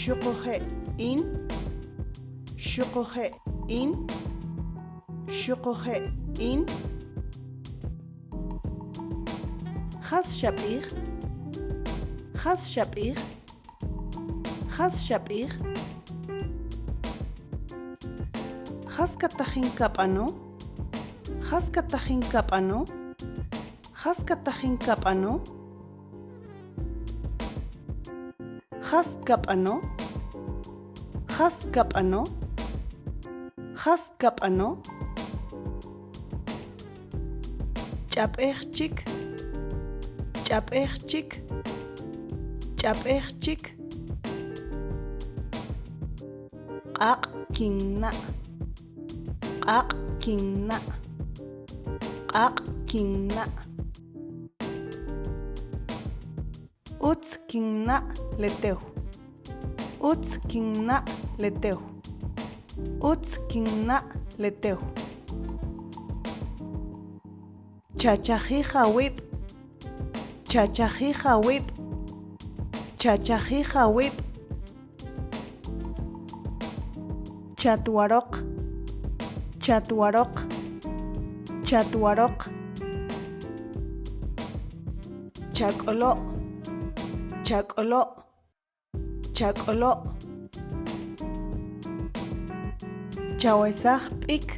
Xuquje' in. Xuquje' in. Xuquje' in. Jas xab'ij? Jas xab'ij? Jas xab'ij? Jas katajin kab'ano? Jas katajin kab'ano? Jas katajin kab'ano? Jas kab'ano? Jas kab'ano? Jas kab'ano? Ch'ab'ej chik, ch'ab'ej chik, ch'ab'ej chik. Q'aq' kinna', q'aq' kinna', q'aq' kinna'. Utz kinna' le tew. Utz kinna' le tew. Utz kinna' le tew. Chachajij awib'. Chachajij awib'. Chachajij awib'. Chatwaroq. Chatwaroq. Chatwaroq. Chak'olo'. Chak'olo'. Chak'olo'. Chawesaj b'ik.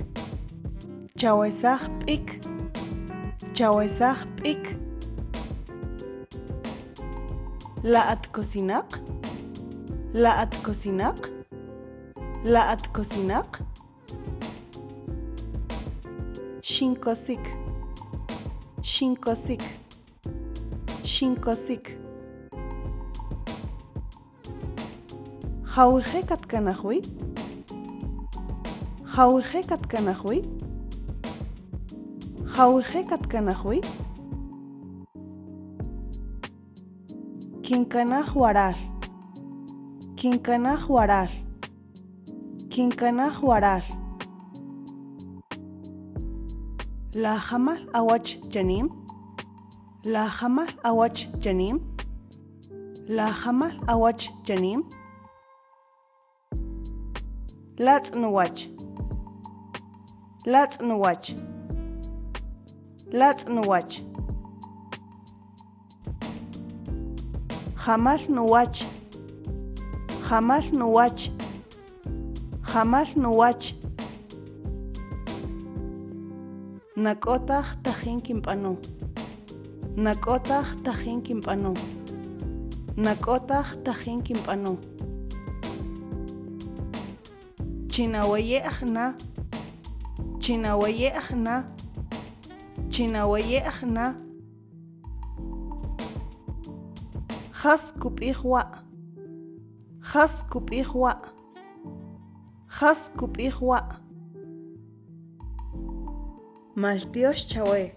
Chawesaj b'ik. Chawesaj b'ik. La at kosinaq? La at kosinaq? La at kosinaq? Xinkosik. Xinkosik. Xinkosik. Jawije' katkanaj wi? Jawije' katkanaj wi? Jawije' katkanaj wi? Kinkanaj waral. Kinkanaj waral. Kinkanaj waral. La jamal awach chanim? La jamal awach chanim? La jamal awach chanim? Latz' nuwach. Latz' nuwach. Latz' nuwach. Jamal nuwach. Jamal nuwach. Jamal nuwach. Nak'otaj tajin kinb'ano. Nak'otaj tajin kinb'ano. Nak'otaj tajin kinb'ano. Chinawaye'j na. Chinawaye'j na. Chinawaye'j na. Jas kub'ij wa'? Jas kub'ij wa'? Jas kub'ij wa'? Maltyox chawe.